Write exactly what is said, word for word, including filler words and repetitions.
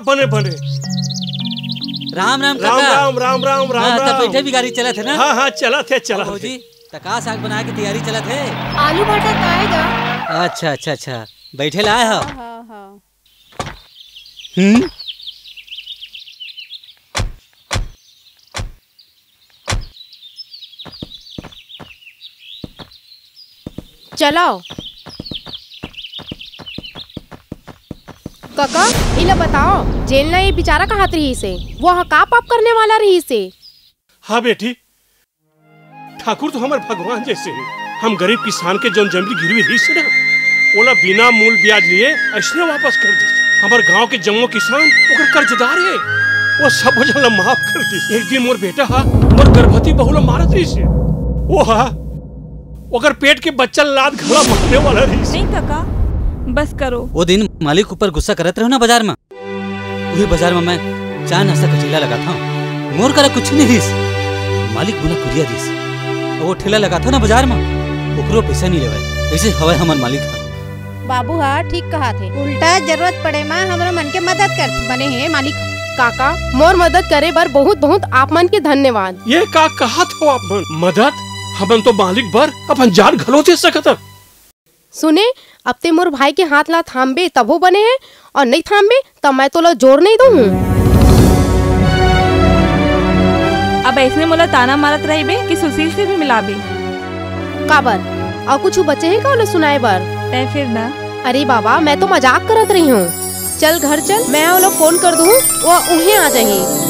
बने बने। राम राम राम काका। राम राम राम राम हाँ, तब राम। बैठे भी गाड़ी चलत हे ना? हाँ हाँ, चलत हे, चलत हे। भौजी, त का साग बनाए के तैयारी चलत हे? आलू भाटा ताए गा। अच्छा अच्छा अच्छा, बैठे ला आए हो? हाँ हाँ हाँ। हम्म। चलाओ। कका, इला बताओ, जेन ला ये बेचारा कहत रहिस हे, वो ह का पाप करने वाला रहिस हे? हाँ बेटी, ठाकुर तो हमर भगवान जैसे हे। हम गरीब किसान के जौन जमीन गिरवी रहिस हे ना, ओला बिना मूल ब्याज लिए अइसने वापस कर दिस। हमर गांव के जम्मो किसान ओकर कर्जदार हे। वो सब झन ला माफ कर दिस। एक दिन मोर बेटा हा मोर गर्भवती बहू ला मारत रहिस हे। वो हा ओकर पेट के बच्चा लात घला मारने वाला रहिस। नहीं काका, बस करो। वो दिन मालिक ऊपर गुस्सा करत रहो ना बाजार में, उही बाजार में मैं चाय नाश्ता का ठेला लगाथंव। मोर करा कुछ नहीं रहिस, मालिक मोला कुरिया दिस। अउ वो ठेला लगाथंव ना बाजार में, ओकरो पैसा नहीं लेवय। ऐसे हवय हमर मालिक ह। बाबू हा ठीक कहाथे, उल्टा जरूरत पड़े मा हमरो मन के मदद कर। बने हे मालिक। काका, मोर मदद करे बर बहुत बहुत आप मन के धन्यवाद। ये का कहत हो आप मन? मदद? हमन तो मालिक बर अपन जान घलो दे सकत हन। सुने, अब ते मोर भाई के हाथ ला थामबे तभो बने हे, अउ नइ थामबे त मैं तोला जोर नइ दूं। अब अइसने मोला ताना मारत रहिबे कि सुशील से भी मिलाबे। काबर? अउ कुछु बचे हे का ओला सुनाए बर? तैं फिर ना। अरे बाबा, मैं तो मजाक करत रहिहंव। चल घर चल, मैं ओला फोन कर दूं, वो उहें आ जाही।